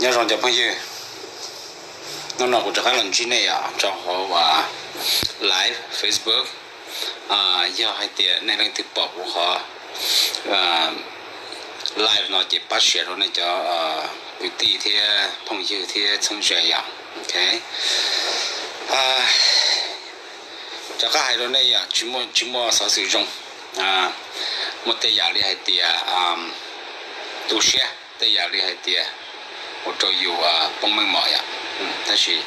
Nyob zoo cov phooj ywg, hnub no kuv rov qab los ntsib nej os rau hauv live Facebook. Yog hais tias nej leej twg pom kuv qhov live no ces pab share rau nej cov kwv tij thiab phooj ywg thiab txheeb ze yom. Ok, rov qab hais rau nej yom, tsis muaj, tsis muaj xov xwm zoo. Muaj tej yam li hais tias tu siab, tej yam li hais tias ua rau yus poob meej mom yom. Tab sis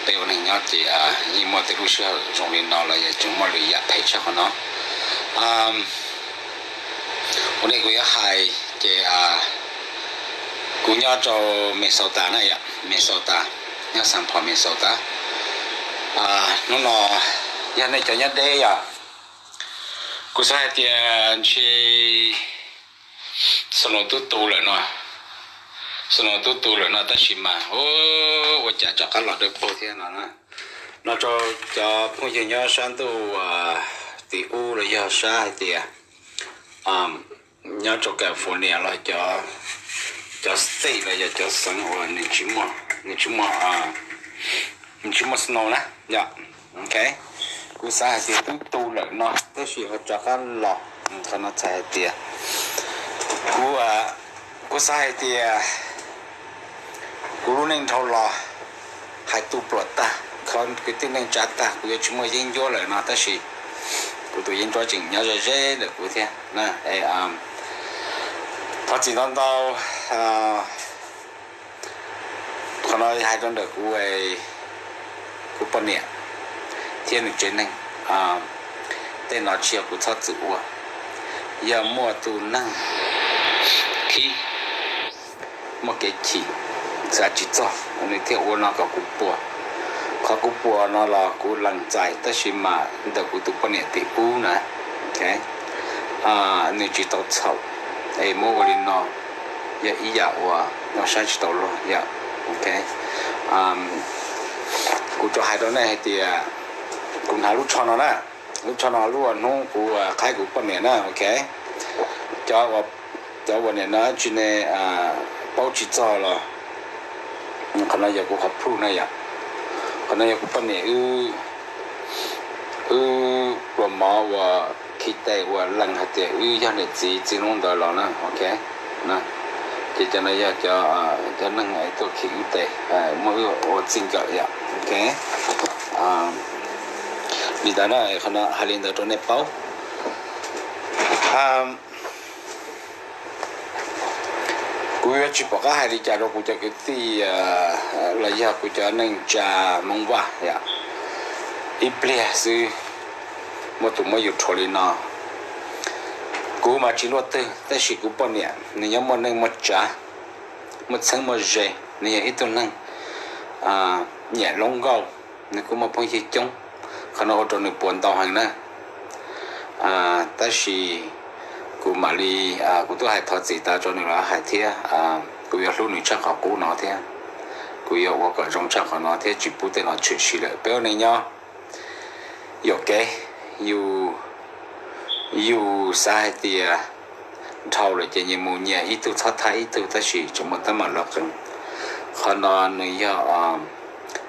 peb ua neeg nyob ces yeej muaj tej lub sij hawm zoo li no los yog tseem muaj lwm yam phem tshaj qhov no. Ua ntej kuv yuav hais ces kuv nyob rau Minnesota na yom, Minnesota, nyob Saint Paul Minnesota. Hnub no yog nej cov nyob deb yom, kuv xav hais tias ntshe snow twb tu lawm no, snow twb tu lawm no tab sis mas ua cas rov qab los dawb paug thiab no. No rau cov phooj ywg nyob sab ntuj tim ub los yog sab hais tias nyob rau California los cov state los yog cov xeev uas nws tsis muaj, nws tsis muaj, nws tsis muaj snow na yom. Ok, kuv xav hais tias twb tu lawm no tab sis ho rov qab los. Qhov no txhais hais tias kuv, kuv xav hais tias kuv lub neej dhau los hais tu pluam tag, kho kwv tij neej tsa tag, kuv yuav tsis muaj yeeb ncuab lawm no tab sis kuv tus yeeb ncuab tseem nyob ze ze ntawm kuv thiab na. Thov txim ntau ntau. Qhov no hais rau ntawm kuv, kuv poj niam thiab nws tsev neeg. Tej no tsis yog kuv txhob txwm ua. Yog muaj tus neeg khib, muaj kev chim, xav tsis txog nws thiaj ua no kom kuv puas. Qhov kuv puas no los kuv lees txais tab sis mas ntawm kuv tus poj niam tim ub na, nws tsis tau txhaum es muab ua li no yog ib yam uas no saib tsis taus luag yom. Ok, kuv tsuas hais rau nej hais tias kuv hnav lub tsho no na, lub tsho no lub hnub kuv qhaib kuv poj niam na. Ok, cov uas nim no tsis ne paub tsis txog los qhov no yog kuv qhov proof na yom. Qhov no yog kuv poj niam wb pluas mov uas khi tes uas lees hais tias wb yog niam txiv txij hnub ntawd los na. Ok, ces cov no yog cov neeg tuaj khi wb tes, muab wb ua txij nkawm yom. Ok, li ntawd na, qhov no hais li ntawd rau nej paub. Kuv yuav tsis pom qab hais li cas rau kuv cov kwv tij los yog kuv cov neej tsa Hmoob Vaj yom. Ib pliag xwb muaj tus muab yus rhuav li no. Kuv mas tsis luaj twg tab sis kuv poj niam nws nyob muaj neej muaj tsav, muaj txheeb muaj ze, nws yog ib tug neeg nyiam hluas nkauj, nws kuj muaj phooj ywg coob. Qhov no ua rau nws puas ntau heev na. Tab sis kuv mam li, kuv twb hais thov txim tas rau nws los hais thiab, kuv yuav hlub nws tshaj qhov qub no thiab kuv yuav ua kom zoo tshaj qhov no thiab tsis pub tej no tshwm sim lawm. Peb ua neej nyob yuam kev, yus, yus xav hais tias dhau lawm ces nyias mus nyias ib tug txhob thab ib tug tab sis tseem muaj teeb meem loj qees. Qhov no nws yog,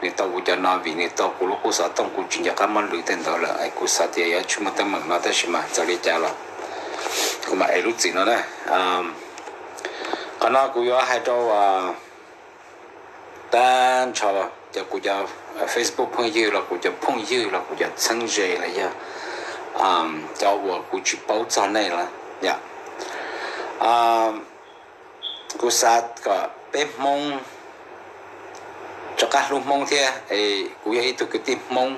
nws tau kuv cov no vim nws tau kuv lub qub xov tooj, kuv tsis nco qab muab lwv tej ntawd lawm es kuv xav tias yuav tsis muaj teeb meem no tab sis mas txawm li cas los kuv mam ev lub txim no na. Qhov no kuv yuav hais rau tag nrho cov kuv cov Facebook phooj ywg los kuv cov phooj ywg los kuv cov txheeb ze los yog cov uas kuv tsis paub txog nej los yom. Kuv xav kom peb Hmoob rov qab hlub Hmoob thiab es kuv yog ib tug kwv tij Hmoob,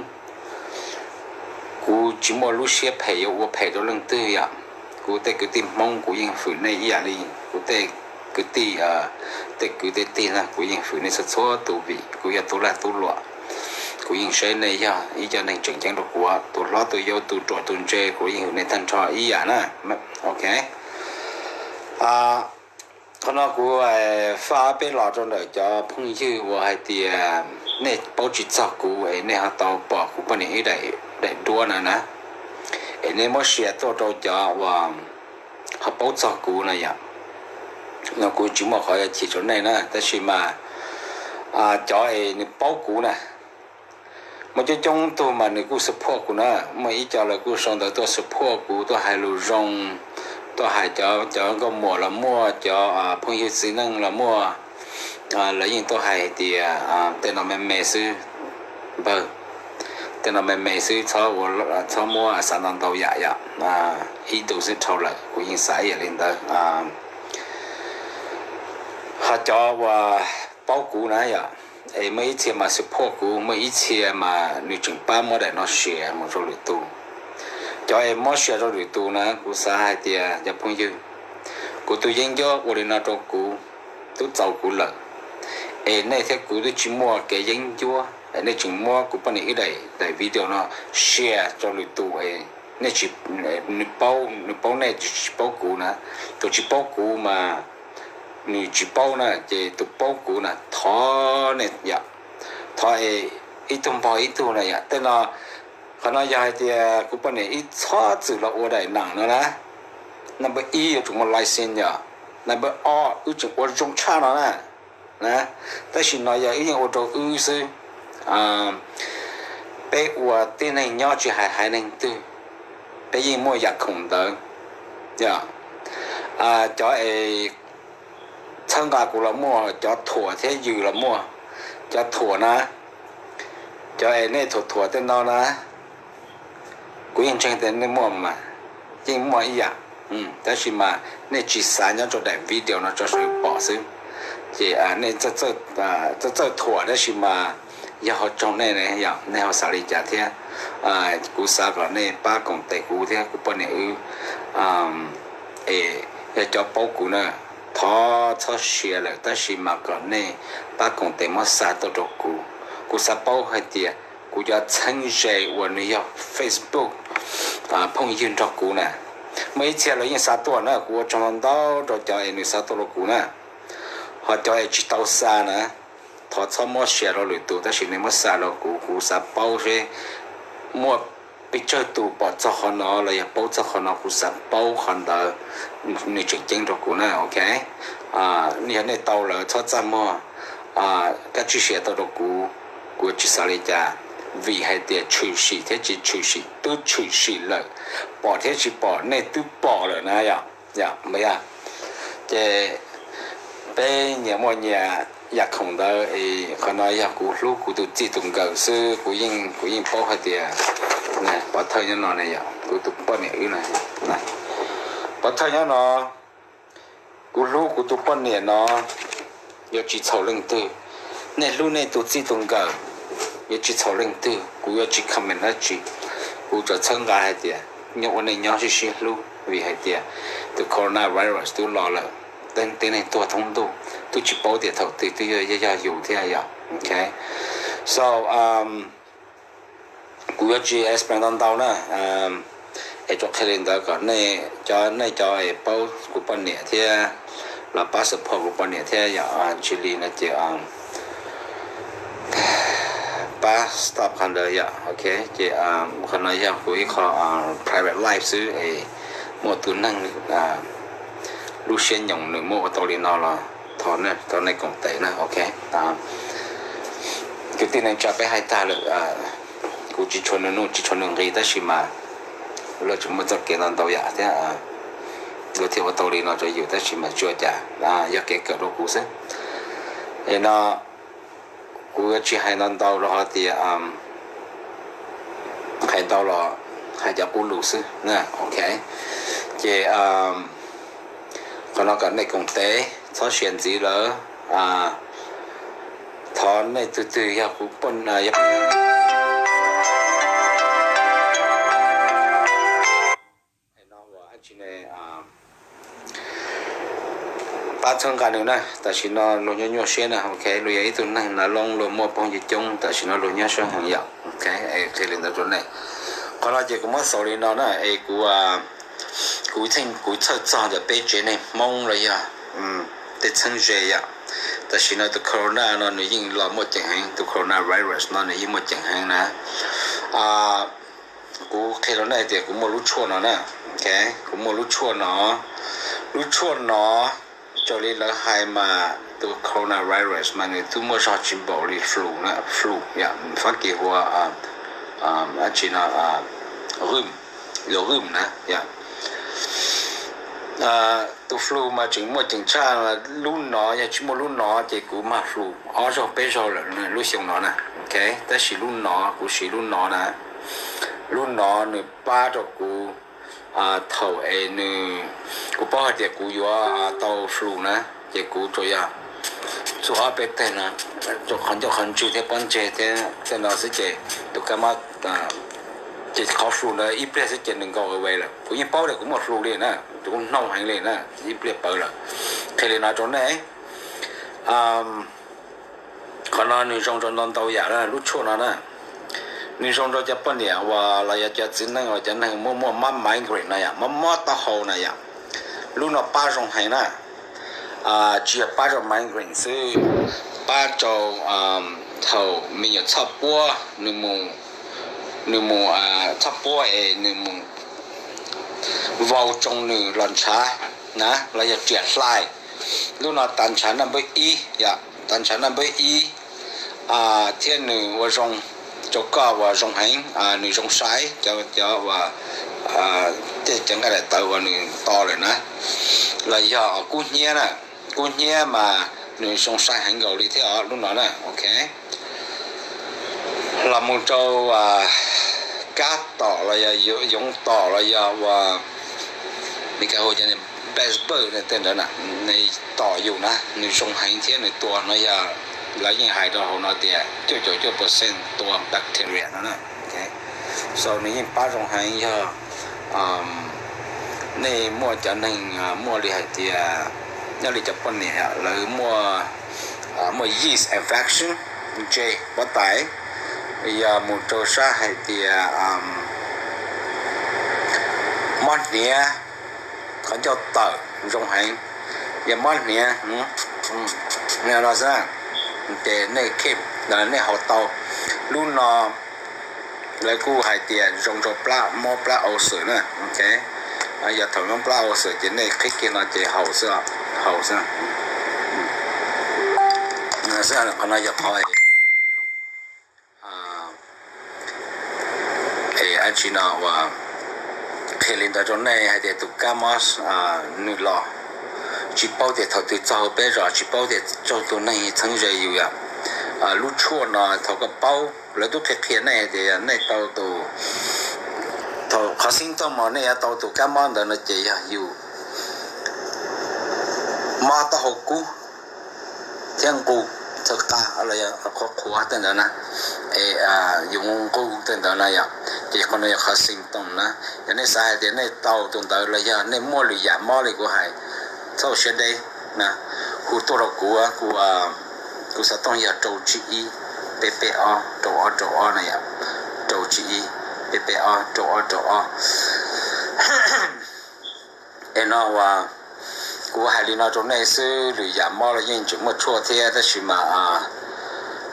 kuv tsis muaj lub siab phem yuav ua phem rau leej twg yom. Kuv tej kwv tij Hmoob kuv yeej hwm nej ib yam li kuv tej kwv tij, tej kwv tej tij na, kuv yeej hwm nej txhua txhua tus vim kuv yog tub lag tub luam. Kuv yeej saib nej yog ib co neeg tseem ceeb rau kuv, tus hlob tus yau tus ruam tus ntse kuv yeej hwm nej tag nrho ib yam na. Ok, qhov no kuv faj ob peb los rau ntawm cov phooj ywg uas hais tias nej paub tsis txog kuv es nej ho tau pom kuv poj niam ib daim duab na na, es nej muab share tuaj rau cov uas ho paub txog kuv na yom. no kuv tsis muaj qhov yuav chim rau nej na, tab sis mas cov es nws paub kuv na, muaj coob coob tug mas nws kuj support kuv na. Muaj ib co lawv kuj sau ntawv tuaj support kuv, tuaj hais lus zoo, tuaj hais cov, cov nkauj muam los muaj, cov phooj ywg txiv neej los muaj. Lawv yeej tuaj hais tias tej no me me xwb npawg, tej no me me xwb, txhob muab xav ntau ntau yam yom, ib ntus xwb dhau lawm. Kuv yeej xav ib yam li ntawd. Ho cov uas paub kuv na yom, es muaj ib txhia mas support kuv, muaj ib txhia mas nws tseem pab muab daim no share mus rau lwm tus. Cov es muab share rau lwm tus na, kuv xav hais tias cov phooj ywg, kuv tus yeeb ncuab ua li no rau kuv, twb txaus kuv lawm. Es nej thiab kuv twb tsis muaj kev yeeb ncuab es nej tseem muab kuv poj niam wb daim, daim video no share rau lwm tus es nej tsis, nws paub, nws paub nej tsis paub kuv na. Tus tsis paub kuv mas nws tsis paub na, ces tus paub kuv na thov nej yom, thov es ib tug npog ib tug na yom. Tej no, qhov no yog hais tias kuv poj niam wb txhob txwm los ua daim nam no na. Number ib yuav tsum muaj license yom, number ob wb tseem ua zoo tshaj no na. Tab sis no yog wb yeej ua rau wb xwb. Peb ua tib neeg nyob tsis hais haiv neeg twg, peb yeej muaj yam khoom ntawd yom. Cov es txhawb nqa kuv los muaj, cov thuam thiab yws los muaj. Cov thuam na, cov es nej thuam thuam tej no na, kuv yeej ntseeg tias nej muaj mas, yeej muaj ib yam, tab sis mas nej tsis xav nyob rau daim video no rau sawv daws pom xwb. Ces nej txawj txawj thuam tab sis mas yog ho tsaug nej ne yom, nej ho xav li cas thiab. Kuv xav kom nej pab koom tes kuv thiab kuv poj niam wb. Es yog cov paub kuv na, thov txhob share lawm tab sis mas kom nej pab koom tes muab xa tuaj rau kuv. Kuv xav paub hais tias kuv cov txheeb ze uas nws yog Facebook phooj ywg nrog kuv na, muaj ib txhia lawv yeej xa tuaj na, kuv ua tsaug ntau ntau rau cov es nws xa tuaj rau kuv na. Ho cov es tsis tau xa na, thov txhob muab share rau lwm tus tab sis nej muab xa rau kuv, kuv xav paub seb muaj pes tsawg tus pom txog qhov no los yog paub txog qhov no, kuv xav paub qhov ntawd nws tseem ceeb rau kuv na, ok. Yog nej tau lawm txhob txaj muag, koj tsis share tau rau kuv, kuv tsis xav li cas, vim hais tias tshwm sim thiab tsis tshwm sim twb tshwm sim lawm, pom thiab tsis pom nej twb pom lawm na yom. Yog, ces peb nyias muaj nyias yam khoom ntawd es qhov no yog kuv hlub kuv tus txij tus nkawm xwb, kuv yeej, kuv yeej paub hais tias pov thawj nyob no ne yom, kuv tus poj niam wb na, pov thawj nyob no, kuv hlub kuv tus poj niam no, yuav tsis txhaum leej twg. Nej hlub nej tus txij tus nkawm, yuav tsis txhaum leej twg, kuv yuav tsis comment dab tsi. Kuv tsuas txhawb nqa hais tias nyob ua neej nyob sib sib hlub vim hais tias tus coronavirus twb los lawm, tib neeg tuag thoob ntuj, twb tsis paub tias thaum twg twb yog yus thiab yom, ok. So kuv yuav tsis explain ntau ntau na, es tsuas qhia li ntawd kom nej cov, nej cov es paub kuv poj niam thiab los pab support kuv poj niam thiab yom, tsis li no ces pab stop qhov ntawd yom, ok. Ces qhov no yog kuv ib qho private life xwb es muaj tus neeg lub siab nyoos nws muab ua tau li no los thov nej koom tes na, ok. Kwv tij neej tsa peb hais tag lawm, kuv tsis tshua nug nug tsis tshua nug nqi tab sis mas luag tseem muaj txoj kev ntau ntau yam thiab, luag thiaj ua tau li no rau yus tab sis mas tsis ua cas, yog kev kawm rau kuv xwb. Es no kuv yuav tsis hais ntau ntau rau qhov tias hais ntau los hais cov qub lus xwb na, ok. Ces qhov no kom nej koom tes, txhob share ntxiv lawm. Thov nej tus twg yog kuv poj, yog no ua dab tsi ne, pab txhawb nqa nws na. Tam sim no luag nyuaj nyuaj siab na, ok, luag yog ib tug neeg nav loob luag muaj phooj ywg coob, tam sim no luag nyuaj siab heev yom, ok. Qhia li ntawd rau nej. Qhov no ces kuv muab xaus li no na, es kuv, kuv, kuv txhawj txog ntawm peb tsev neeg Hmoob los yog tej txheeb ze yom. Tam sim no tus corona no nws yeej los muaj ceem heev, tus coronavirus no nws yeej muaj ceem heev na. Kuv qhia rau nej tias kuv muaj lub tshuaj no na, ok, kuv muaj lub tshuaj no, lub tshuaj no Raws li lawv hais mas tus coronavirus mas nws twb muaj zog tsis npaum li flu na, flu yom, Fab Kis hu ua, tsis no, lus qwj na yom. Tus flu mas tseem muaj ceem tshaj, lub no yog tsis muaj lub no ces kuv mag flu ob zaug peb zaug lawm lub xyoo no na. Tab sis lub no kuv siv lub no na, lub no nws pab rau kuv thaum es nws, kuv paub hais tias kuv yuav tau flu na, ces kuv tsuas yog txug ob peb teg no, rau qhov ncauj qhov ntswg thiab pob ntseg thiab tej no xwb ces tus kab mob, ces qhov flu ntawd ib pliag xwb ces nws nkaus ve lawm. Kuv yeej paub tias kuv muaj flu li na, kuv hnooj heev li na, ib pliag pawv lawm. Qhia li no rau nej, qhov no nws zoo rau ntau ntau yam na, lub tshuaj no na, nws zoo rau cov poj niam uas los yog cov txiv neej uas cov neeg muaj muaj mob migraine no yom, mob mob taub hau na yom, lub no pab zoo heev na. Tsis yog pab rau migraine xwb, pab rau thaum me nyuam txhoj puab, nws mus txhoj puab es nws mus vau tsoo nws los ntshav na, los yog riam hlais, lub no tav ntshav naj npawb ib yom, tav ntshav naj npawb ib, thiab nws ua zoo rau koj uas zoo heev, nws zoo sai cov, cov uas tej cov nqaij daim tawv uas nws to lawm na, los yog kub hnyiab na, kub hnyiab mas nws zoo sai heev nkaus li thiab os lub no na, ok. Los mus rau kab tom los yog yoov tom los yog ua Meskas hu cov bed bug tej ntawd na, nws tom yus na nws zoo heev thiab nws tua no yog lawv yeej hais rau hauv no tias cuaj caum cuaj percent tua bacteria no na. So nws yeej pab zoo heev yog nej muaj cov neeg muaj li hais tias nyob li cov poj niam lawv muaj, muaj yeast infection, ntse pob tais, yog mus rau sab hais tias mob hniav, qhov ncauj tawm zoo heev, yog mob hniav no xwb, ces nej, nej haus tau. Lub no lawv kuj hais tias zoo rau plab, mob plab ulcer na, ok. Yog thaum mob plab ulcer ces nej qhib kiag no ces haus xwb, haus xwb. Qhov no yog qhov es dab tsi no uas qhia li ntawd rau nej hais tias tus kab mob nws los tsis paub tias thaum twg txog hauv peb zos, tsis paub tias txog tus neeg txheeb ze yus yom. Lub tshuaj no thaum koj paub, lawv twb qhia qhia nej tias yog nej tau tus, thaum qhov symptom uas nej yuav tau tus kab mob ntawd no ces yog yus mob taub hau kub thiab nqus txhawv qa los yog qhuav qhuav tej ntawd na, es yus nqus tej ntawd na yom, ces qhov no yog qhov symptom na. Yog nej xav hais tias nej tau tus ntawd los yog nej muaj lwm yam mob li kuv hais, txhob siab deb na, hu tuaj rau kuv, kuv, kuv xov tooj yog rau tsib ib peb peb ob rau ob rau ob na yom, rau tsib ib peb peb ob rau ob rau ob. Es no uas kuv hais li no rau nej xwb, lwm yam mob los yeej tseem muaj tshuaj thiab, tab sis mas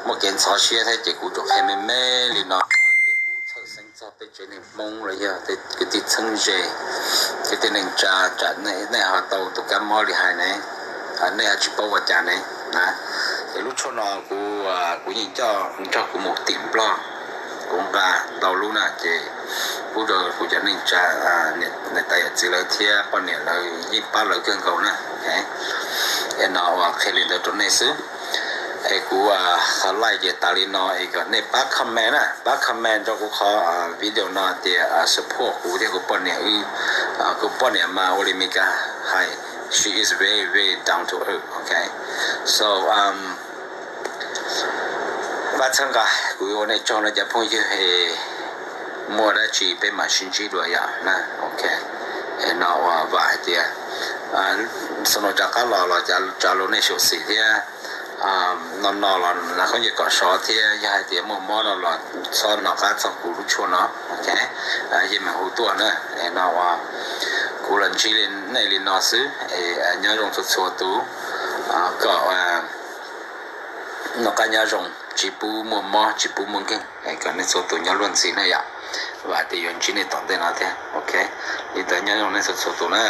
muaj kev ntxhov siab thiab ces kuv tsuas qhia me me li no, ces kuv txhawj xeeb txog peb tsev neeg Hmoob los yog kwv tij txheeb ze, kwv tij neej tsa, tsam nej ho tau tus kab mob li hais ne, nej ho tsis paub ua cas ne na. Ces lub tshuaj no kuv, kuv yeej coj nrog kuv mus tim Nplog, kuv nqa ntau lub na, ces pub rau kuv cov neej tsa, niam tais yawm txiv lawv thiab poj niam lawv yeej pab lawv kawg nkaus na. Es no uas qhia li ntawd rau nej xwb. Es kuv qhov like ces tas li no, es kom nej pab comment na, pab comment rau kuv qhov video no tias support kuv thiab kuv poj niam wb. Kuv poj niam mas ua li Meskas hais, she is very very down to earth, ok. So vaj txhawb nqa, kuv ua nej tsaug no cov phooj ywg, es muaj dab tsi peb mam sib ntsib dua yom na, ok. Es no uas vam hais tias xav no rov qab los los tsa lub nej xyuam xim thiab, no no los lawv khaub ncaws kom sov thiab, yog hais tias muaj mob no los txhob hnov qab txog kuv lub tshuaj no, ok. Yeej meem hu tuaj na. Es no uas kuv los ntsib nej li no xwb, es nyob zoo txhua txhua tus, kom noj qab nyob zoo, tsis pub muaj mob tsis pub muaj nkeeg, es kom nej txhua tus nyob luag ntxhi na yom. Vam tias yuav ntsib nej tom ntej no thiab, ok. Li ntawd nyob zoo nej txhua txhua tus na.